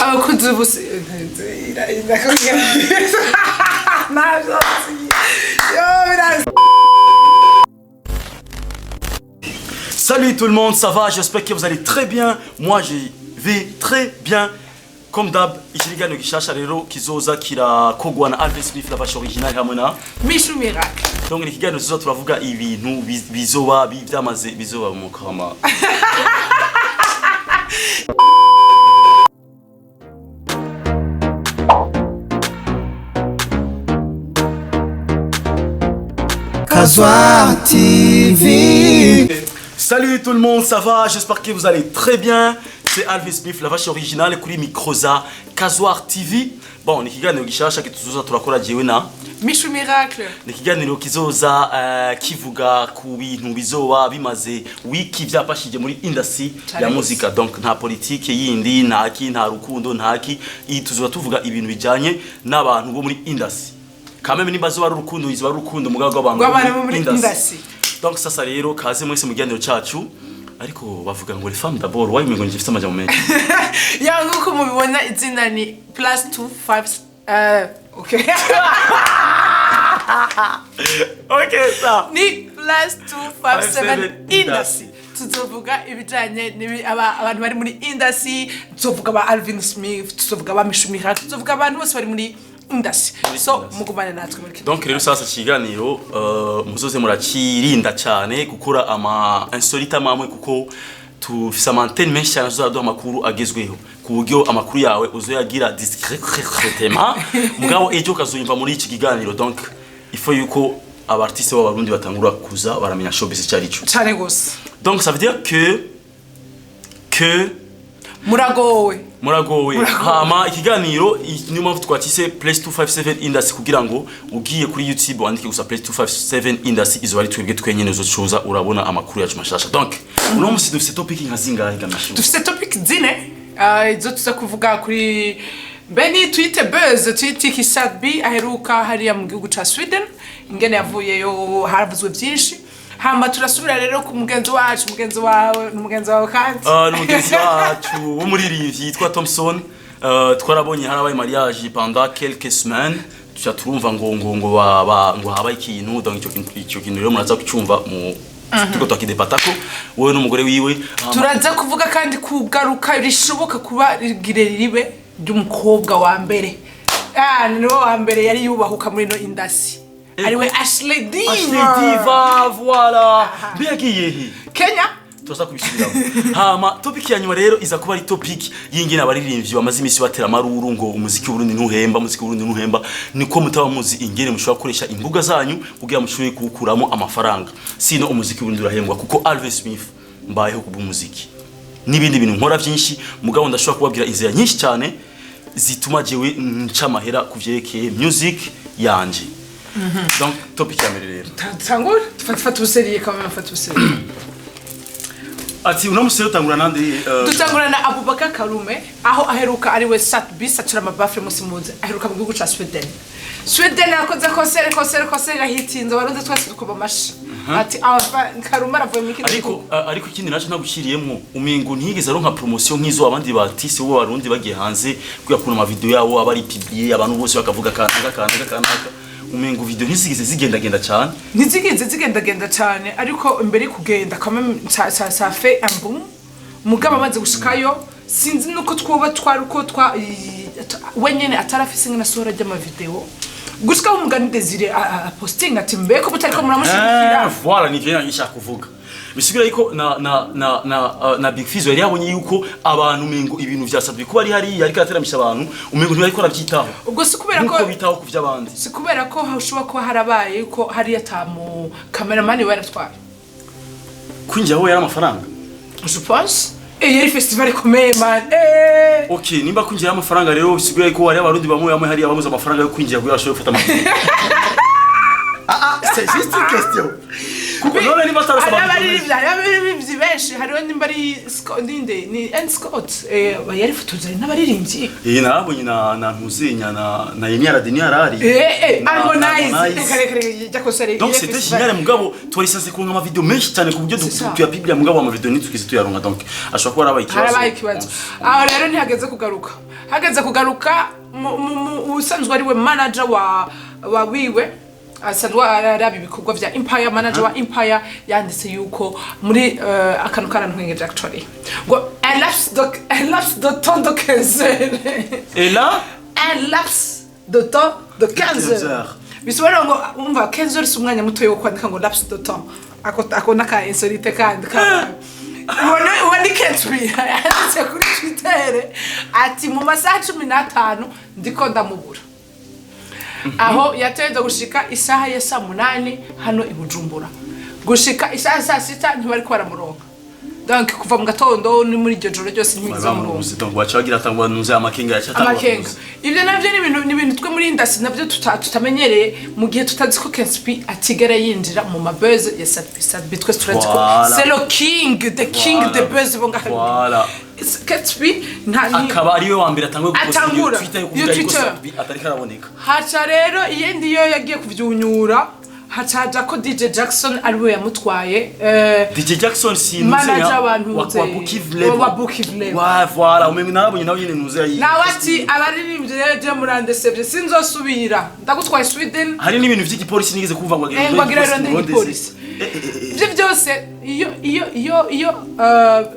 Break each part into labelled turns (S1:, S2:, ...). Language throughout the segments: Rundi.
S1: Abakunzi bose ndakubwira ntabyo yo birazi.
S2: Salut tout le monde, ça va? J'espère que vous allez très bien. Moi, je vais très bien. Comme d'hab, iki kiganiro gishasha rero kizoza kirakogwa na Alvin Smith, la vache originale, hamwe na
S1: Mishu Miracle.
S2: Donc ni ikiganiro tuzoza turavuga ibintu bizoba byamaze bizoba mu kama.
S3: Kazoir TV.
S2: Salut tout le monde, ça va? J'espère que vous allez très bien. C'est Alvin Smith, la vache originale, kuri micro za Kazoir TV. Bon, ni ikiganiro gishasha kituzoza turakora jewe na
S1: Mishu Miracle.
S2: Ni ikiganiro kizoza kivuga ku bintu bizoba bimaze wiki byafashije muri industry
S1: Cane
S2: ya
S1: gose.
S2: muzika. Donc nta politike yindi, ntaki, nta rukundo, ntaki. Iyi tuzoba tuvuga ibintu bijanye n'abantu bo muri industry. Quand même, nimba zoba ari urukundo, izoba ari urukundo mugabo rw'abantu
S1: rw'abantu bo muri industry.
S2: Donc sasa rero, kaze mwese mu kiganiro cacu. Ariko bavuga ngo les femmes d'abord, wayi ngo ngifite amajambo menshi.
S1: Ya, nk'uko mubibona, izina ni plus 25. Okay.
S2: OK, ça
S1: Ni plus 257
S2: industry.
S1: Industry. Tuzovuga ibijanye abantu bari muri industry. Tuzovuga ba Alvin Smith, tuzovuga ba Mishu Miracle, tuzovuga abantu bose bari muri industry. So
S2: industry.
S1: mugumane natwe muri kino.
S2: Donc rero sasa ikiganiro muzoze murakirinda cyane gukora ama insolite amamwe, kuko tufise ama antenne menshi cyane azoduha amakuru agezweho, ku buryo amakuru yawe uzoyagira discrètement, mugabo ejo ukazoyumva muri iki kiganiro. Donc il faut yuko aba artiste b'Abarundi batangura kuza baramenya showbiz icyo ari cyo.
S1: Cane gose.
S2: Donc ça veut dire que
S1: Muragowe.
S2: Muragowe.
S1: Muragowe.
S2: Hama ikiganiro niyo mpamvu twakise Place 257 Industry, kugira ngo ugiye kuri YouTube wandike gusa Place 257 Industry, izo ari twebwe twenyene uzocuza urabona amakuru yacu mashasha. Donc uno musi dufise topic nka zingahe, Gamishu?
S1: Dufise topic zine izo tuza kuvuga kuri beni twite buzz, twite iki. Sat-B aheruka hariya mu gihugu ca Sweden, ingene yavuyeyo haravuzwe byinshi. Hama turasubira rero ku mugenzi wacu, mugenzi wawe n'umugenzi wawe kandi.
S2: Ni umugenzi wacu w'umuririmbyi yitwa Thompson. Twarabonye harabaye mariage pendant quelques semaines, tuca turumva ngo ngo habaye ikintu. Donc ico kintu rero muraza kucumva mu turiko twakidepatako wewe n'umugore wiwe.
S1: Turaza kuvuga kandi kugaruka rishoboka kuba rigire ribe ry'umukobwa wa mbere, niwe wa mbere yari yubahuka muri ino industry, ariwe Ashley Diva.
S2: Ashley Diva, voilà. Mbe yagiye he?
S1: Kenya.
S2: Tuza kubisubiramo. Hama topic ya nyuma rero iza kuba ari topic y'ingene abaririmbyi bamaze imisi batera amaruru ngo umuziki w'Uburundi ntuhemba, umuziki w'Uburundi ntuhemba. Niko mutaba muzi ingene mushobora gukoresha imbuga zanyu kugira mushobore kuwukuramo amafaranga. Sino umuziki w'Uburundi urahembwa, kuko Alvin Smith mbayeho kubw'umuziki n'ibindi bintu nkora byinshi, mugabo ndashobora kubabwira inzira nyinshi cyane zituma jewe nca amahera ku vyerekeye music yanje. Donc topic ya mbere rero.
S1: Tangura fata ubuseriye kama fata ubuseriye.
S2: Ati uno musi rero utangura nande?
S1: Dutangura na Abubakar Karume, aho aheruka ari we Sat-B satura amabafure musi muzi aheruka mu gihugu ca Sweden. Sweden yakoze concert, concert, concert irahitinze, Abarundi twese dukoma amashi ati aba Karume aravuye muri kino
S2: Ariko
S1: gihugu.
S2: Ariko ikindi naco nagushyiriyemwo, umengo ntiyigeze aronka promotion nk'izo abandi ba artiste bo Barundi bagiye hanze, kuya kuntu ama video yabo aba ari publié, abantu bose bakavuga kanaka kanaka kanaka. Umengo video ntizigeze zigendagenda cyane.
S1: Ntizigeze zigendagenda cyane, ariko imbere yo kugenda quand même ça fait un boom. Mugabo amaze gushikayo, sinzi nuko twoba twari uko twa we nyene atarafise nk'ina sohora ry'amavideo gushikaho umugani Desire posting ati mbeko mutariko muramushigikira.
S2: Ah, voilà, nivyo nari nshaka kuvuga. Bisigura yuko na Big Fizzo yari yabonye yuko abantu umengo ibintu vya Sat-B kuba ari hariya ariko arateramisha abantu, umengo ntibariko aravyitaho
S1: Ubwo si kubera ko
S2: nkuko bitaho ku vy'abandi.
S1: Si kubera ko hashobora kuba harabaye ko hariya ata mu cameraman we yaratwaye.
S2: Kwinjira aho yari amafaranga.
S1: Je pense yari festival ikomeye, man. Eh.
S2: Okay, nimba kwinjira amafaranga rero, bisigura yuko hari Abarundi bamwe bamwe hariya babuze amafaranga yo kwinjira kugira bashobore gufata amafaranga. Ah ah, c'est juste une question. Kuko none niba atarose
S1: Hariho
S2: amavideo menshi.
S1: abaririmbyi, hariho abaririmbyi benshi, hariho nimba ari Scott, ninde ni N Scott, yarifotoje n'abaririmbyi.
S2: Iyi narabonye na ntuzenya na Yemi Alade yarari.
S1: Harmonize.
S2: Harmonize.
S1: Reka, reka, reka, jya kosore.
S2: Donc c'était génial, mugabo twari censé kuronka ama video menshi cyane ku buryo
S1: C'est ça.
S2: tuyapiblia, mugabo ama video ntitwigeze tuyaronka, donc ashobora kuba harabaye ikibazo.
S1: Harabaye ikibazo aho rero, ntihageze kugaruka, hageze kugaruka ubusanzwe ari we manager wa wiwe, asanzwe araba ibikorwa vya Empire, manager wa Empire yanditse yuko muri akantu karantwengeje actually, ngo un laps de temps de 15 heures.
S2: Et là
S1: Un laps de temps de 15
S2: 15
S1: heures.
S2: Heures.
S1: Bisobanura ngo umva, 15 heures si umwanya muto wo kwandika ngo laps de temps. Ako naka insolite kandi ubona Kentry yanditse kuri Twitter ati mu masaha 15 ndiko ndamubura, aho yategerezwa gushika isaha ya saa 8 hano i Bujumbura, gushika isaha ya saa 6 ntibariko baramuronka. Donc kuva mu gatondo ni muri iryo joro ryose ntibigeze bamuronka.
S2: Bamubuze, donc baca bagira atangwa nuze amakenga yaca.
S1: Amakenga, ibyo nabyo ni ibintu twe muri industry nabyo tutamenyereye, mu gihe tutazi ko Kenspi atigera yinjira mu ma buzz ya Sat-B. Sat-B twese turazi ko
S2: Voilà.
S1: c'est le king, the king
S2: Voilà.
S1: the buzz bo ngaha.
S2: Voilà.
S1: Kenspi nta
S2: Akaba ariwe wa mbere atanguye guposta iyo
S1: Atangura.
S2: Twitter yo
S1: Iyo
S2: kuvuga yuko
S1: Twitter.
S2: Sat-B atariko araboneka.
S1: Haca rero iyindi yo yagiye kuvyunyura, haca haja ko DJ Jackson ariwe yamutwaye,
S2: DJ Jackson si
S1: manager abantu
S2: wa Bukiv Label.
S1: Wa Bukiv Label.
S2: Wa voilà, umengo narabonye nawe nyene nuze ayi.
S1: Nawe ati abaririmbyi rero je murandesevye, sinzosubira, ndagutwaye Sweden.
S2: Hari n'ibintu vy'igipolisi nigeze kumva ngo
S1: Eh, ngo agira rero igipolisi. Ibyo byose iyo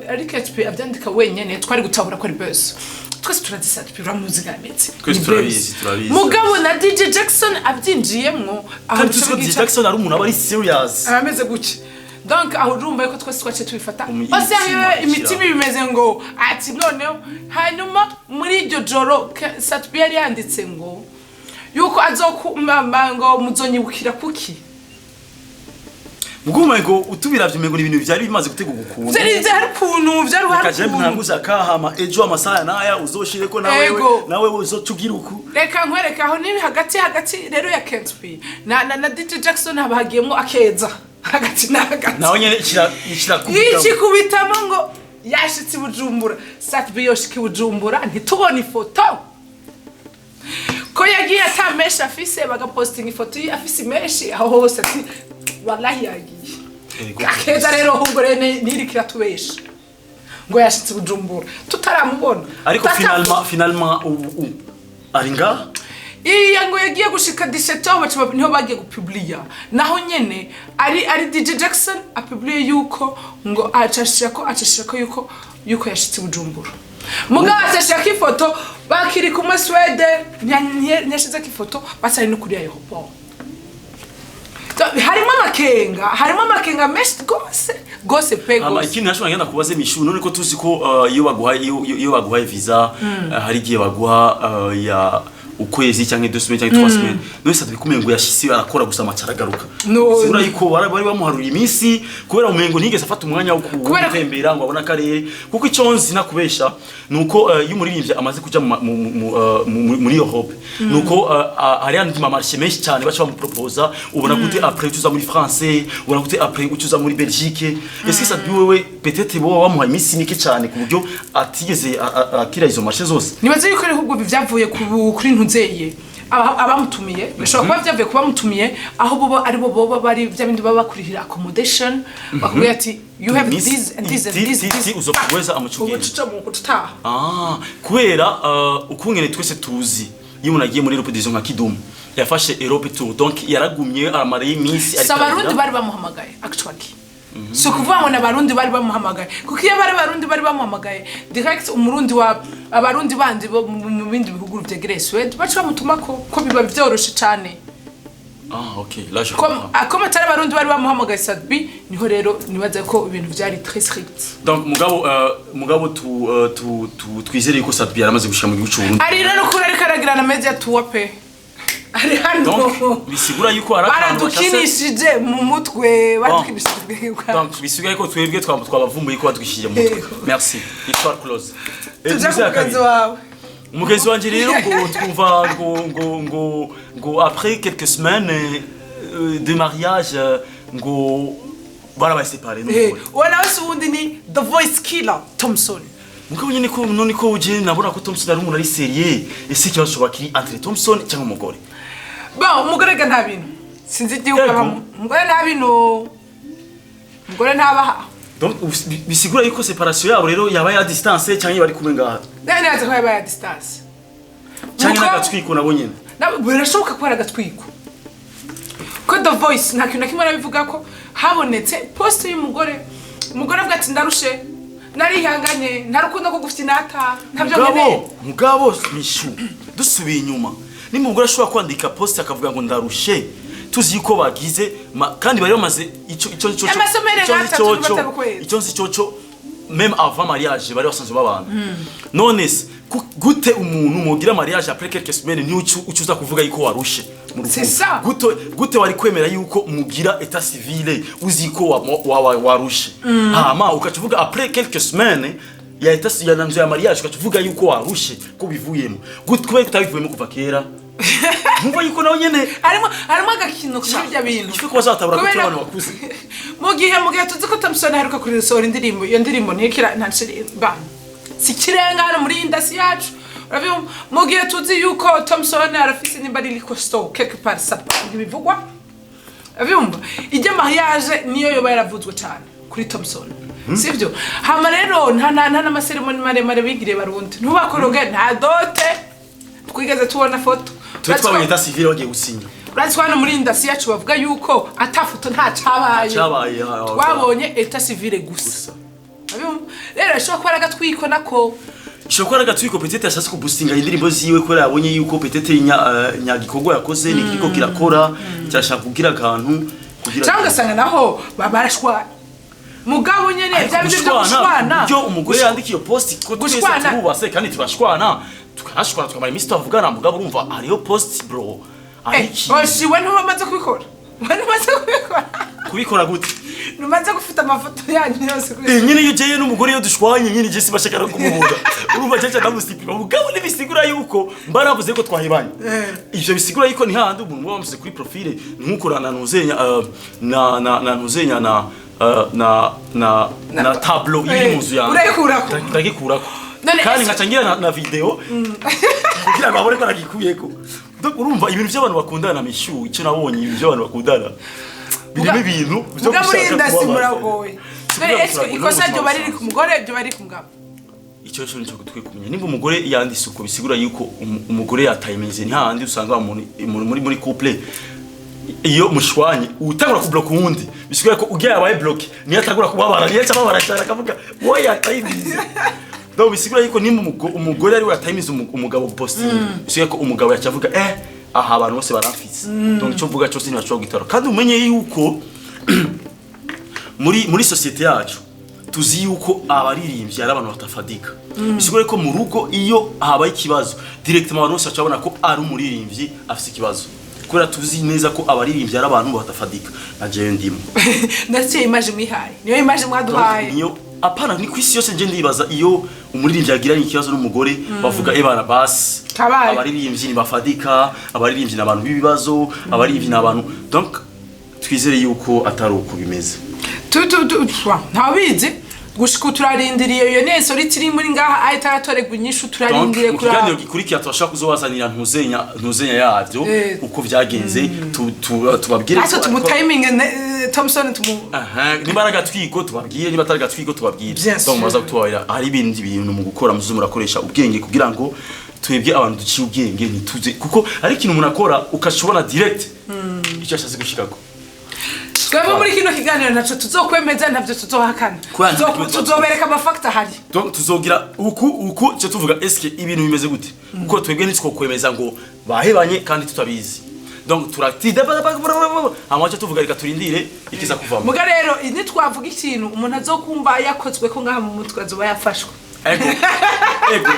S1: ari KHP abyandika wenyene, twari gutahura ko ari buzz. Twese turazisata, uramuzi ngametse.
S2: Twese turabizi, turabizi.
S1: Mugabo na DJ Jackson abyinjiyemwo aho
S2: Kandi tuzi ko DJ Jackson ari umuntu aba ari serious.
S1: Arameze gutya, donc aho urumva yuko twese twaciye tubifata ose
S2: imitima
S1: imitima bimeze ngo ati noneho. Hanyuma muri iryo joro Sat-B yari yanditse ngo yuko azokumama ngo muzonyibukira kuki.
S2: Muguma ngo utubiravye umengo ni ibintu vyari bimaze gutegurwa ukuntu.
S1: Vyari ukuntu vyari hari
S2: Kaje
S1: ukuntu.
S2: ntanguza kahama ejo amasaha naya uzoshireko nawe.
S1: Ego.
S2: Nawe uzocugira uku.
S1: Reka nkwereke aho ni hagati rero ya Kenspi na DJ Jackson, haba hagiyemwo akeza hagati na hagati.
S2: Nawe nyene ikira kuvuga.
S1: Yikikubitamo ngo yashitse i Bujumbura. Sat-B yoshika i Bujumbura ntitubone ifoto ko yagiye ata menshi afise, bagapostinga ifoto ye afise menshi aho hose, ati wallahi yagiye.
S2: Ego.
S1: Akeza rero ahubwo rero ntiriko iratubesha ngo yashitse i Bujumbura tutaramubona.
S2: Ariko finalement ubu ari ngaha.
S1: Iya, ngo yagiye gushika 17 baca niho bagiye gupubliya, naho nyene ari DJ Jackson apubliye yuko ngo acashira ko yuko yashitse i Bujumbura, mugabo acashira ko ifoto bakiri kumwe Swede, ntiyashizeko ifoto batari no kuri aéroport. So, harimo amakenga menshi gose gose pe.
S2: Hama
S1: Gose.
S2: ikindi nashobora ngenda kubaze Mishu, none ko tuzi ko iyo baguhaye visa, hari igihe baguha ya ukwezi cyangwa 2 semaines cyangwa 3 semaines, none Sat-B bikomeye ngo yashise arakora gusa amaca aragaruka.
S1: No.
S2: Sigura yuko bari bamuharuriye iminsi, kubera umengo ntigeze afata umwanya wo gutembera ngo abone akarere, kuko icyo nzi nakubesha nuko iyo umuririmbyi amaze kuja muri Europe, nuko hari andi ma marché menshi cyane baca bamuproposa. Ubona gute après utuza muri France, ubona gute après utuza muri Belgique? Est-ce que Sat-B wewe peut-être bo bamuhaye iminsi mike cyane ku buryo atigeze akira izo marché zose?
S1: Nibaze yuko rero ahubwo byavuye kuri ntuzeye abamutumiye, bishobora kuba byavuye ku bamutumiye, aho bobo ari bo boba bari bya bindi baba bakurihira accommodation, bakubwira ati you have this and this and this this.
S2: Uzokuweza amacu.
S1: Ubu tuca mu kutaha.
S2: Ah, kubera ukungene twese tuzi iyo umuntu agiye muri Europe, disons nka Kidum yafashe Europe tour, donc yaragumye aramara iminsi.
S1: Si Abarundi bari bamuhamagaye actually, si ukuvuga ngo ni Abarundi bari bamuhamagaye, kuko iyo bari Abarundi bari bamuhamagaye direct, umurundi wa Abarundi bandi bo mu bindi bihugu vyegereye Swede baca bamutuma ko biba vyoroshe cane.
S2: Ah ok, là je comprends.
S1: Comme atari Abarundi bari bamuhamagaye Sat-B, niho rero nibaza ko ibintu vyari très strict.
S2: Donc mugabo tu tu tu twizere yuko Sat-B yaramaze gushika mu gihugu cy'u Burundi.
S1: Ari rero kuri ariko aragira na media tour pe, ari hano.
S2: Donc bisigura yuko hari akantu
S1: Baradukinishije mu mutwe, baradukinishije ubwenge bwacu.
S2: Donc bisigura yuko twebwe twabavumbuye ko badwishije mu mutwe.
S1: Yego.
S2: Merci, histoire close.
S1: Tuja ku
S2: tuze
S1: mugenzi
S2: kabiri.
S1: wawe.
S2: Umugenzi wanje rero ngo twumva ngo après quelques semaines de mariage ngo Barabaye séparé n'umugore.
S1: Uwo nawe si uwundi, ni The Voice Killer Thompson.
S2: Mugabo nyene ko none ko uje nabona ko Thompson ari umuntu ari sérieux, ese ikibazo coba kiri entre Thompson cyangwa umugore?
S1: Bon, umugore ga nta bintu, sinzi igihugu
S2: Yego.
S1: abamo. Umugore nta bintu, umugore ntabaha.
S2: Donc bisigura yuko séparation yabo rero yabaye à distance cyangwa bari kumwe ngaha?
S1: Nari nazi ko yabaye à distance.
S2: Cyangwa n'agatwiko nabo nyene.
S1: Birashoboka ko ari agatwiko, ko The Voice nta kintu na kimwe arabivuga ko habonetse post y'umugore. Umugore avuga ati: "Ndarushe, narihanganye, nta rukundo ko gufite inata, ntabyo nkeneye."
S2: Mugabo Mishu, dusubiye inyuma, nimba umugore ashobora kwandika post akavuga ngo "Ndarushe", tuzi yuko bagize kandi bari bamaze ico
S1: Amasomero
S2: ico nzi
S1: nk'atatu n'ubatari ukwezi.
S2: Ico nzi coco, même avant mariage bari basanzwe babana. None se gute umuntu mugira mariage, après quelques semaines ni ucuza kuvuga yuko warushe mu rukundo?
S1: C'est ça.
S2: Gute wari kwemera yuko mugira état civil uzi ko warushe, hama ukaca uvuga après quelques semaines ya état ya nanzo ya mariage, ukaca uvuga yuko warushe, ko bivuyemo? Gute? Kubera kutabivuyemo kuva kera, nkumva yuko nawe nyene
S1: Harimo agakino kuri ibyo bintu.
S2: Ife ko bazatabura ko turi
S1: Kubera
S2: abantu bakuze.
S1: Mu gihe tuzi ko Thompson aheruka kurisohora indirimbo, iyo ndirimbo ntikira nta ba si ikirenga hano muri industry yacu, urabyumva? Mu gihe tuzi yuko Thompson arafise nimba ari liquor store quelque part, ça ntibivugwa, urabyumva? Ijya mariage niyo yoba yaravuzwe cyane kuri Thompson, sivyo? Hama rero nta n'ama cérémonies maremare bigiriye. Barundi ntubakoroge, nta dot, twigeze tubona foto.
S2: Twe twabonye état civil bagiye gusinya.
S1: Urazi ko hano muri industry yacu bavuga yuko ata foto nta cabaye.
S2: Cabaye,
S1: Twabonye état civil gusa. Urabibona? Rero ashobora kuba ari agatwiko nako.
S2: Ishobora kuba ari agatwiko, peut-être yashatse kuboostinga indirimbo ziwe kubera yabonye yuko peut-être nya gikorwa yakoze ni kiriko kirakora, cyashaka kugira akantu kugira
S1: Cyangwa ugasanga naho barashwana, mugabo nyene bya bindi byo gushwana.
S2: Buryo umugore yandika iyo post, ko twese
S1: Gushwana.
S2: turubase kandi turashwana, tukanashwana tukamara iminsi tavugana, mugabo urumva hariyo post, bro, ari iki?
S1: Oshi, we ntumaze kubikora, we ntumaze kubikora.
S2: Kubikora gute?
S1: Ntumaze gufata amafoto yanyu yose kuri
S2: Nyine iyo ujeye n'umugore, iyo dushwanye nyine, je sibashaka no kumubuga, urumva cece ndamusipima. Mugabo ntibisigura yuko mba navuze ko twahebanye. Ivyo bisigura yuko ni hahandi umuntu uba wamusize kuri profile, nkuko na ntuzenya na ntuzenya na tableau iri mu nzu yanjye.
S1: Urayikurako.
S2: Ndagikurako.
S1: None
S2: Kandi nkaca ngira na video kugira ngo abone ko nagikuyeko. Donc urumva ibintu by'abantu bakundana, Mishu, icyo nabonye, ibintu by'abantu bakundana birimo ibintu byo
S1: Muga muri
S2: gushaka
S1: industry
S2: kubabaza.
S1: muragoye.
S2: Si
S1: None
S2: kuvuga
S1: eske
S2: turagoye,
S1: ikosa
S2: n'ubuzima
S1: ryo bari riri
S2: busanzwe.
S1: ku mugore, ryo bari ku mugabo?
S2: Icyo cyo nicyo dukwiye kumenya. Nimba umugore yanditse uko, bisigura yuko umugore yatayimeze. Ni hahandi usanga umuntu muri couple, iyo mushwanye utangura kubloka uwundi, bisigura ko ugiye yabaye bloqué niyo atangura kubabara, niyo acababara cyane, akavuga wowe yatayimize. Donc bisigura yuko nimba umugore ari we yatayimize umugabo gupostinga, bisigura ko umugabo yacavuga: "Eh, aha abantu bose baramfise, donc icyo mvuga cyose ntibashobora gutora." Kandi umenye yuko muri société yacu tuzi yuko abaririmbyi ari abantu batafadika. Bisigura ko mu rugo iyo habaye ikibazo, directement abantu bose bacabona ko ari umuririmbyi afise ikibazo, kubera tuzi neza ko abaririmbyi ari abantu batafadika, na jewe ndimo.
S1: Ndetse image mwihaye niyo image mwaduhaye.
S2: Niyo apana, ni kwisi yose. Nje ndibaza iyo umuririmbyi agiranye ikibazo n'umugore, bavuga: "Ebana, basi."
S1: Kabaye.
S2: Abaririmbyi ntibafadika, abaririmbyi ni abantu b'ibibazo, abaririmbyi ni abantu. Donc twizere yuko atari uko bimeze.
S1: Tu tu tu ntabizi gushika ubu, turarindiriye. Iyo neso ritiri muri ngaha aho itaratorerwa inyishu.
S2: Donc
S1: Turarindiriye
S2: mu
S1: kuraba.
S2: kiganiro gikurikira turashobora kuzobazanira ntuzenya yavyo uko vyagenze, tubabwire.
S1: Natwe tumutayiminge Thompson tumu
S2: Aha, niba ari agatwiko tubabwire, niba atari agatwiko tubabwire.
S1: Bien
S2: Donc
S1: sûr.
S2: mubaza kutubabwira hari ibindi bintu mu gukora muzo murakoresha ubwenge kugira ngo twebwe abantu duciye ubwenge ntituze, kuko hari ikintu umuntu akora ukashobona direct icyo ashatse gushikako.
S1: Twebwe muri kino kiganiro ntaco tuzokwemeza, ntavyo tuzohakana.
S2: Kubera nta kimwe
S1: Tuzobereka amafakta ahari.
S2: Donc tuzogira uku uku cyo tuvuga: eske ibintu bimeze gute? Kuko twebwe ntitwokwemeza ngo bahebanye kandi tutabizi. Donc turatida hama cyo tuvuga: reka turindire ikiza kuvamo.
S1: Muga rero nitwavuga ikintu umuntu azokumva yakozwe ko ngaha mu mutwe, azoba yafashwe.
S2: Ego,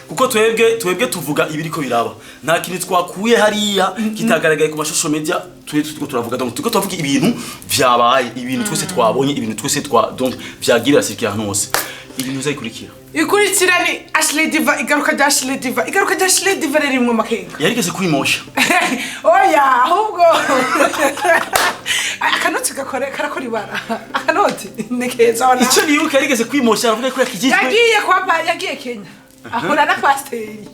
S2: kuko twebwe tuvuga ibiriko biraba, nta kintu twakuye hariya kitagaragaye ku ma social media. Twe turiko turavuga, donc turiko turavuga ibintu vyabaye, ibintu twese twabonye, ibintu twese twa donc vyagira sirikira ahantu hose. Ibintu uzayikurikira.
S1: Ikurikira ni Ashley Diva, igaruka rya Ashley Diva. Igaruka rya Ashley Diva riri mu makenga.
S2: Yarigeze kwimosha.
S1: Oya, ahubwo akanoti gakore karakora ibara, akanoti ni keza wana.
S2: Icyo nibuka, yarigeze kwimosha, aravuga ko yakijijwe.
S1: Yagiye kwa yagiye Kenya, ahura na pasiteri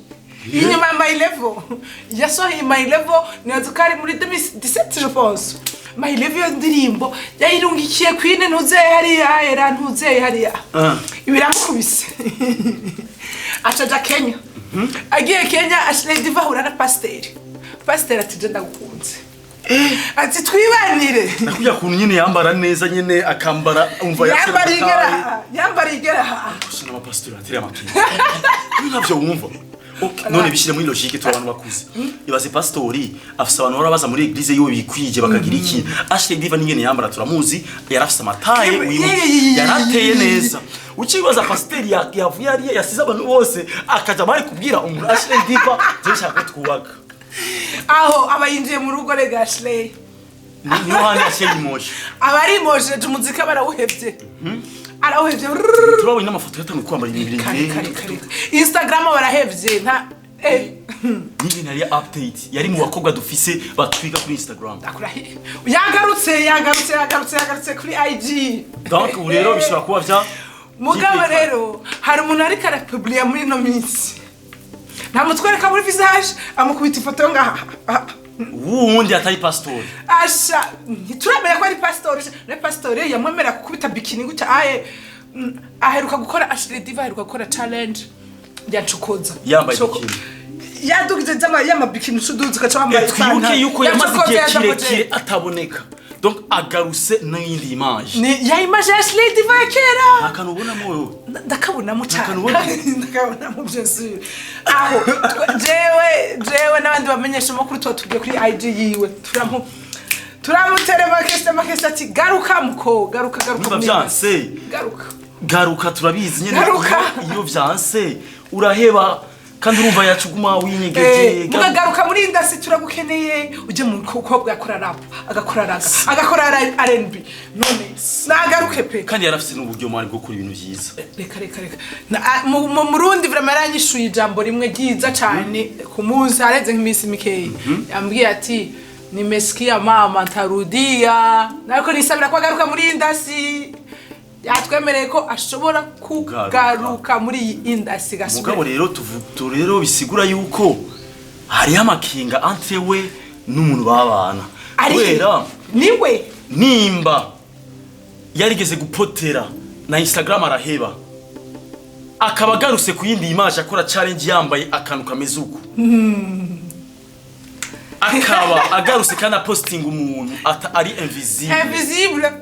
S1: inyuma ya My Level. Yasohoye My Level, nibaza ko ari muri 2017, je pense. My Level, iyo ndirimbo yayirungikiye kwine ntuzeye hariya, era ntuzeye hariya. Biramukubise, acaja Kenya. Agiye Kenya, Ashley Diva ahura na pasiteri. Pasiteri ati: "Je ndagukunze," ati: "Twibanire."
S2: Nakujya kuntu nyine yambara neza nyine, akambara umva.
S1: Yambara igera, yambara igera.
S2: Gusa n'abapasitori batera amakenga ntabyo wumva. Ok, none bishyire muri logique, turi abantu bakuze. Ibaze pasitori afise abantu bahora baza muri église yiwe bikwije bakagira iki. Ashley Diva n'ingene yambara turamuzi, yarafise amataye wibuke, yarateye neza. Ucibaza pasiteri yavuye hariya, yasize abantu bose, akaja bari kubwira umuntu Ashley Diva: "Je nshaka ko twubaka."
S1: Aho aba yinjiye mu rugo rega Ashley.
S2: Niho handi Ashley yimoshe.
S1: Aba arimosheje, umuziki aba arawuhevye, arawuhevye.
S2: Turabonye n'amafoto yatanguye kwambara ibintu
S1: Kare
S2: birebire.
S1: kare kare, Instagram barahevye nta
S2: N'ingene yari update, yari mu bakobwa dufise batwiga kuri Instagram.
S1: Ndakurahiye, yagarutse, yagarutse, yagarutse, yagarutse kuri IG.
S2: Donc ubu rero bishobora kuba vya
S1: Mugabo rero hari umuntu ariko arapubliya muri ino minsi, ntamutwereka muri visage, amukubita ifoto yo ngaha.
S2: Wundi atari pasitori.
S1: Asha, ntituramenya ko ari pasitori. Ne pasitori yamwemerera gukubita bikini gutya aye. Aheruka gukora, Ashley Diva aheruka gukora challenge ya Cokoza.
S2: Yambaye bikini.
S1: Yadugije zama y'amabikini, ucuduza ugaca wambaye
S2: Twibuke
S1: ipantaro.
S2: yuko
S1: Ya
S2: yamaze
S1: Cokoza
S2: igihe
S1: ya Double J.
S2: kirekire ataboneka, donc agaruse n'iyindi image.
S1: Ni ya image ya Ashley Diva ya kera.
S2: Nta kantu ubonamo wewe?
S1: Ndakabonamo cyane.
S2: Akantu ubona?
S1: Ndakabonamo, bien sûr. Aho jewe n'abandi bamenyesha amakuru tuba tugiye kuri IG yiwe, turamutere makesi makesi ati: "Garuka muko, garuka, garuka."
S2: Niba vyanse,
S1: Garuka.
S2: garuka, turabizi nyene.
S1: Garuka.
S2: Iyo vyanse uraheba, kandi urumva yacuguma winyegeje.
S1: Mugagaruka muri industry, turagukeneye. Ujye mu mukobwa yakora rap, agakora raga, agakora R&B, none nagaruke pe.
S2: Kandi yarafise n'uburyo mari bwo gukora ibintu vyiza.
S1: Reka, reka, reka. Mu Murundi vraiment yaranyishuye ijambo rimwe ryiza cyane ku munsi hareze nk'iminsi mikeyi. Yambwiye ati: "Nimesikia mama, ntarudia." Ariko nisabira ko agaruka muri industry. Yatwemereye ko ashobora kugaruka muri iyi industry
S2: Mugabo
S1: gasubira.
S2: rero rero bisigura yuko hariho amakinga entre we n'umuntu babana.
S1: Ari
S2: Kubera
S1: niwe.
S2: nimba yarigeze gupotera na Instagram araheba, akaba agarutse ku yindi image akora challenge yambaye akantu kameze uko, akaba agarutse kandi apostinga umuntu ari invisible.
S1: Invisible,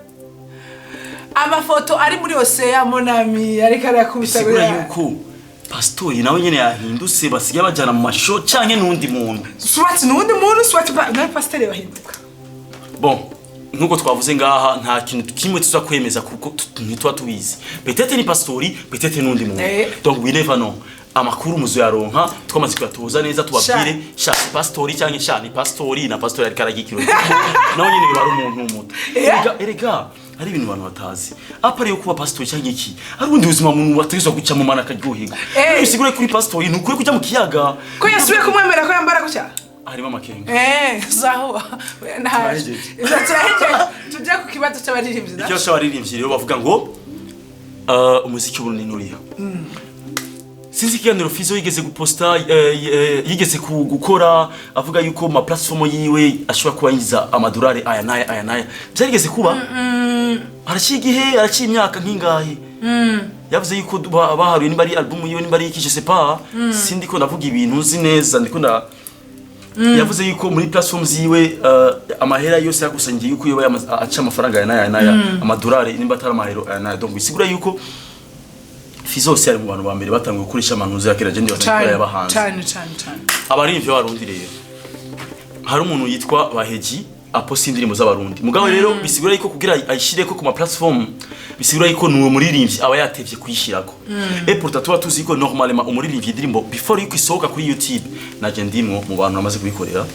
S1: amafoto ari muri océan, mon ami, ariko arakubita.
S2: Bisigura yuko pasitori nawe nyene yahindutse, basigaye bajana mu masho canke n'undi muntu.
S1: Soit n'uwundi muntu, soit nawe pasiteri bahinduka.
S2: Bon, nkuko twavuze ngaha, nta kintu kimwe tuza kwemeza kuko ntituba tubizi. Peut-être ni pastori, peut-être n'undi muntu. Donc we never know. Amakuru muzoyaronka twamaze kuyatoza neza, tubabwire sha si pastori cyangwa sha ni pastori, na pastori ariko aragikiro nawe nyene biba ari umuntu muto. Erega, erega hari ibintu abantu batazi, à part yo kuba pastori cyangwa iki, hari ubundi buzima umuntu bategerezwa guca mu mana akaryoherwa. Bisigura kuri pastori ntukwiye kujya mu kiyaga.
S1: Ko yasubiye kumwemera ko yambara gutya.
S2: Harimo amakenga.
S1: Zaho naje.
S2: Turahejeje.
S1: Turahejeje, tujye ku kibazo cy'abaririmbyi.
S2: Ikibazo cy'abaririmbyi rero, bavuga ngo umuziki w'Uburundi nturiha. Sinzi ikiganiro Fizo yigeze guposta, yigeze gukora, avuga yuko mu ma platform yiwe ashobora kuba yinjiza amadolari aya n'aya aya n'aya. Byarigeze kuba haraciye igihe, haraciye imyaka nk'ingahe. Yavuze yuko baharuye nimba ari album yiwe, nimba ari iki, je sais pas. Sindi ko ndavuga ibintu nzi neza, ndiko nda yavuze yuko muri platform ziwe amahera yose yakusanyije yuko yoba aca amafaranga aya n'aya n'aya, amadolari nimba atari amahero aya n'aya. Donc bisigura yuko Fizo yose ari mu bantu ba mbere batanguye gukoresha amanuzi ya kera je ndibaza ko
S1: Cyane.
S2: yabahanze.
S1: Cyane cyane cyane.
S2: Abaririmbyi b'Abarundi rero, hari umuntu yitwa Baheji aposta indirimbo z'Abarundi. Mugabo rero bisigura yuko kugira ayishireko ku ma platform, bisigura yuko nuwo muririmbyi aba yatevye kuyishirako. Et pourtant tuba tuzi ko normalement umuririmbyi indirimbo before yuko isohoka kuri YouTube, naje ndimwo mu bantu bamaze kubikorera,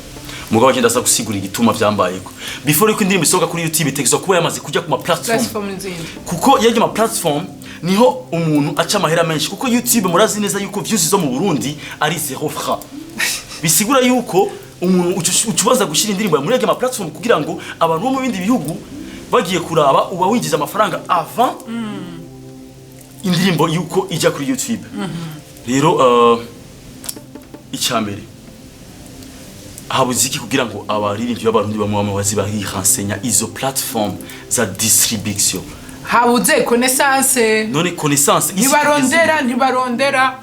S2: mugabo agenda aza gusigura igituma vyambayeko, before yuko indirimbo isohoka kuri YouTube itegerezwa kuba yamaze kuja ku ma platform.
S1: Platform n'izindi.
S2: Kuko iyo ma platform Niho umuntu aca amahera menshi, kuko YouTube murazi neza yuko views zo mu Burundi ari 0 franc. Bisigura yuko umuntu ucubaza gushyira indirimbo yawe muri ayo ma platform kugira ngo abantu bo mu bindi bihugu bagiye kuraba, uba winjiza amafaranga avant indirimbo yuko ijya kuri YouTube. Rero icyambere, habuze iki kugira ngo abaririmbyi b'Abarundi bamwe bamwe bazi barirensenya izo platform za distribution?
S1: Habuze connaissance.
S2: None connaissance isi
S1: Ntibarondera, ntibarondera.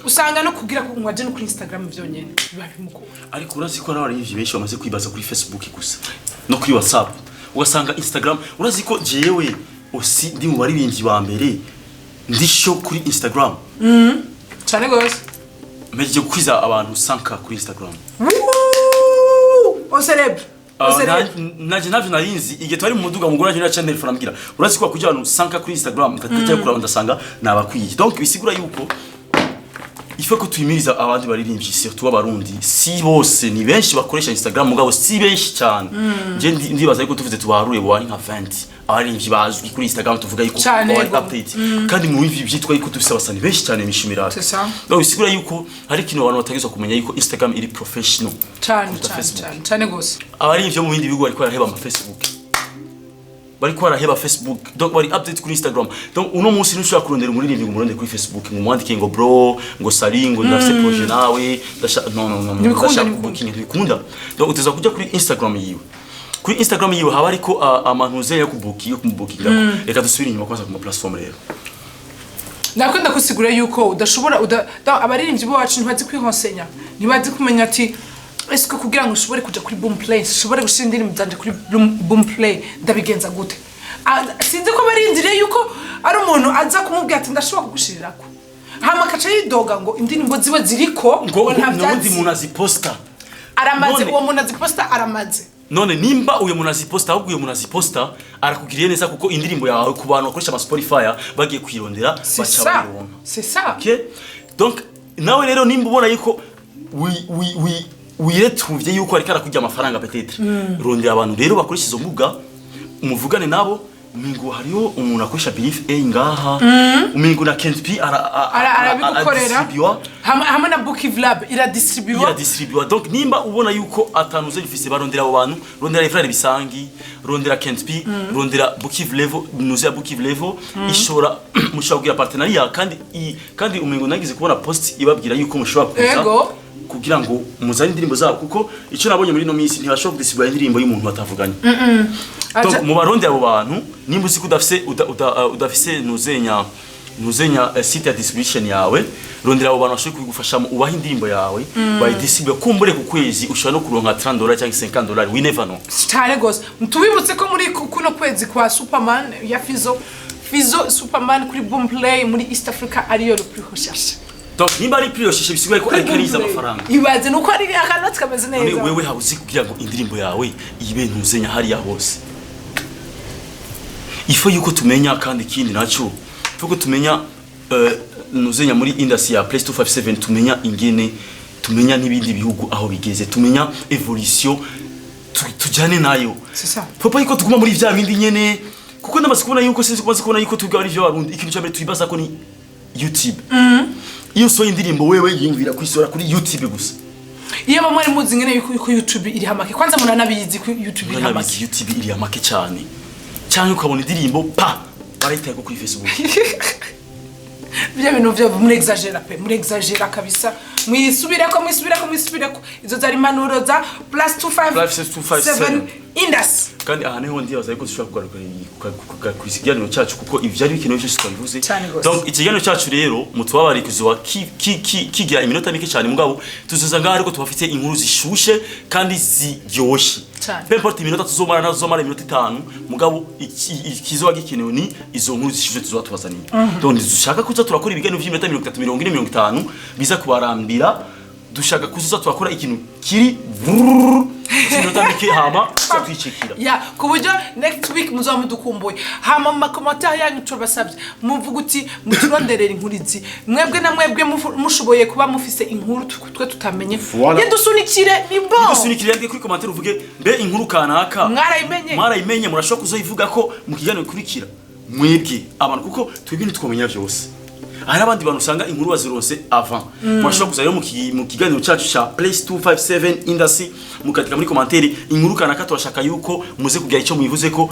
S1: Usanga no kugira ngo aje no kuri Instagram vyonyene biba bimugora.
S2: Ariko urazi ko hari abaririmbyi benshi bamaze kwibaza kuri Facebook gusa no kuri WhatsApp, ugasanga Instagram. Urazi ko jewe aussi ndi mu baririmbyi ba mbere ndi show kuri Instagram?
S1: Cane gose.
S2: Mpejeje gukwiza abantu 5 kuri Instagram.
S1: Woo! On célèbre. On célèbre.
S2: Naje navyo narinzi igihe twari mu muduga, mugura naje na channel ambwira: "Urazi ko kugira abantu 5 kuri Instagram?" Nkatajya kuraba, ndasanga nabakwiye. Donc bisigura yuko il faut ko tuyimiriza abandi baririmbyi, surtout abarundi. Si bose, ni benshi bakoresha Instagram, mugabo si benshi cyane. Je ndibaza yuko tuvuze tubaharuye bo ari nka 20 abaririmbyi bazwi kuri Instagram, tuvuga yuko
S1: Cane
S2: bari
S1: go.
S2: update. Kandi mu bindi byitwa yuko dufise abasani benshi cyane mishimira.
S1: C'est ça.
S2: Donc bisigura yuko hari ikintu abantu bategerezwa kumenya, yuko Instagram iri professional
S1: Cane.
S2: kuruta
S1: Cane.
S2: Facebook.
S1: Cane, cane gose.
S2: Abaririmbyi bo mu bindi bihugu bariko baraheba ama Facebook, bariko baraheba Facebook, donc bari update kuri Instagram. Donc uno munsi ntushobora kurondera umuririmbyi ngo umurondere kuri Facebook, ngo umwandike ngo "Bro", ngo "Salut", ngo "Ndafise projet nawe no, no, no, no,
S1: Ntibikunda,
S2: ndashaka
S1: ntibikunda.
S2: kubooking." Ntibikunda. Donc uteza kuja kuri Instagram yiwe. Kuri Instagram yiwe haba hariko amantuze yo kubuki, yo kumubukinga. Reka dusubire inyuma kwanza ku ma platform rero.
S1: Nakunda kusigura yuko udashobora abaririmbyi bacu ntibazi kwihonsenya, ntibazi kumenya ati ese kugira ngo ushobore kuja kuri Boomplay, ushobore gushira indirimbo zanje kuri Boomplay, ndabigenza gute? Sinzi ko barindiriye yuko ari umuntu aza kumubwira ati "Ndashobora kugushirirako", hama akaca yidoga ngo indirimbo ziwe ziriko
S2: ngo
S1: nta
S2: nundi
S1: vyatsi.
S2: Muntu aziposta.
S1: Aramaze. Uwo muntu aziposta aramaze.
S2: None nimba uyo muntu aziposta, ahubwo uyo muntu aziposta arakugiriye neza, kuko indirimbo yawe ku bantu bakoresha ama Spotify bagiye kuyirondera
S1: C'est
S2: baca
S1: ça.
S2: bayironka.
S1: C'est ça.
S2: Okay? Donc nawe rero nimba ubona yuko wiretuvye yuko ariko arakurya amafaranga peut-être, rondera abantu rero bakoresha izo mbuga, umuvugane nabo. Umengo hariho umuntu akoresha Belief A ngaha, umengo na Kent P
S1: Arabigukorera.
S2: aradistribuwa.
S1: Hamwe na Bookiv Lab iradistribuwa.
S2: Iradistribuwa. Donc nimba ubona yuko atanuze bifise, barondera abo bantu, rondera Evrard Bisangi, rondera Kent P, rondera Bookiv Level, nuze ya Bookiv Level ishobora, mushobora kugira partenariat. Kandi kandi umengo nagize kubona post ibabwira yuko mushobora kuza kugira ngo muzane indirimbo zabo, kuko icyo nabonye muri ino minsi, ntibashobora kudistribua indirimbo y'umuntu batavuganye. Donc mu barundi abo bantu, nimba uzi ko udafise udafise ntuzenya site ya distribution yawe, rondera abo bantu bashobora kubigufashamo, ubaha indirimbo yawe bayidistribue. Kumbure ku kwezi ushobora no kuronka $30 cyangwa $50, we never know.
S1: Cyane gose. Tubibutse ko muri kuno kwezi kwa Superman ya Fizo, Fizo Superman kuri Boomplay muri East Africa ariyo le plus recherché.
S2: Donc nimba ari plus recherché, bisigaye ko ariko ariza amafaranga.
S1: Ibaze nuko ari akanoti kameze
S2: None
S1: neza.
S2: wewe habuze kugira ngo indirimbo yawe ibe ntuzenya hariya hose? Ifo yuko tumenya. Kandi ikindi naco, ifo ko tumenya ntuzenya muri industry ya Plus 257, tumenya ingene, tumenya n'ibindi bihugu aho bigeze, tumenya evolution, tujane nayo.
S1: C'est ça.
S2: Papa yuko tuguma muri vya bindi nyene, kuko ndamaze kubona yuko, sinzi, kumaze kubona yuko tubwa ari vyo Barundi, ikintu cya mbere twibaza ko ni YouTube. Iyo usohoye indirimbo, wewe yiyumvira kuyisora kuri YouTube gusa.
S1: Iyo bamwe mwari muzi ngene yuko YouTube iri hamake, kwanza munanabizi ko YouTube iri hamake.
S2: Uranabizi, YouTube iri make cyane. Cyangwa ukabona indirimbo pa barayitaye kuri Facebook.
S1: Bya bintu byo muri exagera pe, muri exagera kabisa. Mwisubireko, mwisubireko, mwisubireko. Izo zari impanuro za Plus 257 Indus.
S2: Kandi aha niho ndibaza yuko dushobora kugaruka ku kiganiro cyacu, kuko ivyari bikenewe byose twabivuze.
S1: Cyane gose.
S2: Donc ikiganiro cyacu rero, mutubabare kuzoba kigira iminota mike cyane, mugabo tuzoza ngaho ariko tubafite inkuru zishushe kandi ziryoshe.
S1: Cyane.
S2: Peu importe iminota tuzomara, nazo tuzomara iminota 5, mugabo ikizoba gikenewe ni izo nkuru zishushe tuzoba tubazaniye. Donc ntidushaka kuza turakora ibiganiro vy'iminota 30, 40, 50 biza kubarambira. Dushaka kuzoza turakora ikintu kiri vrrrr, iminota mike, hama tuza twicikira.
S1: Ya, ku buryo next week muzoba mudukumbuye. Hama mu ma commentaire yanyu turabasabye muvuga uti muturonderere inkuru izi. Mwebwe na mwebwe mushoboye kuba mufise inkuru twe tutamenye.
S2: Voilà.
S1: Yedusunikire, ni bon.
S2: Dusunikire, yandike kuri commentaire uvuge: "Mbe inkuru kanaka
S1: Mwarayimenye?"
S2: Mwarayimenye? Murashobora kuzoyivuga ko mu kiganiro gikurikira. Mwebwe abantu, kuko twebwe ntitwamenya vyose, hari abandi bantu usanga inkuru bazironse avant. Mwashobora kuza rero mu kiganiro cyacu ca Place 257 Industry, mukandika muri commentaire inkuru kanaka turashaka yuko muze kugira icyo muyivuze ko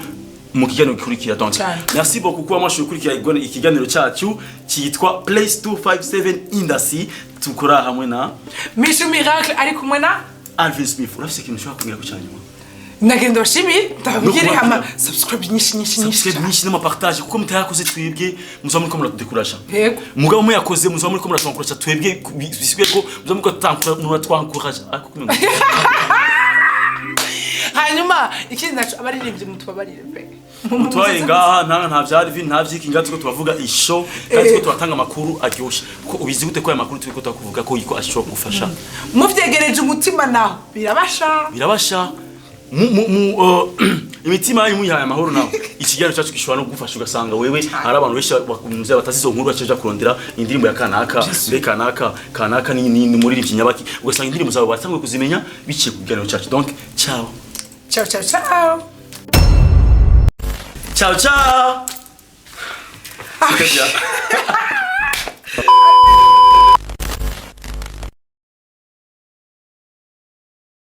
S2: mu kiganiro gikurikira. Donc
S1: Cyane.
S2: merci beaucoup kuba mwashoboye gukurikira ikiganiro cyacu cyitwa Place 257 Industry, tukora hamwe na
S1: Mishu Miracle ari kumwe na
S2: Alvin Smith. Urafise ikintu ushobora kumbwira ko cyanyuma?
S1: Nagenda bashimiye, ndababwire
S2: No
S1: hama
S2: kubabwira.
S1: subscribe nyinshi nyinshi nyinshi.
S2: Subscribe nyinshi n'amapartage, kuko mutayakoze twebwe muzaba muriko muratudekuraja.
S1: Yego.
S2: Mugabo muyakoze muzaba muriko muratwankuraja twebwe, bisigaye ko muzaba muriko muratwankuraja ariko kumwe.
S1: Hanyuma ikindi naco, abaririmbyi mutubabarire pe.
S2: Mutwaye ngaha nta vya Alvin, nta vyiki, ngaha turiko turavuga ishow kandi turiko turatanga amakuru aryoshe. Ko ubizi gute ko aya makuru turiko turakuvuga ko yiko ashobora kugufasha?
S1: Muvyegereje umutima naho birabasha.
S2: Birabasha. Mu imitima yanyu muyihaye amahoro, nawe ikiganiro cyacu gishobora no kugufasha, ugasanga wewe hari abantu benshi bakunze batazi izo nkuru bacaja kurondera indirimbo ya kanaka, mbe kanaka kanaka ni umuririmbyi nyabaki, ugasanga indirimbo zawe batanguye kuzimenya biciye ku kiganiro cyacu. Donc ciao.
S1: Ciao ciao ciao.
S2: Ciao ciao.
S1: Ah.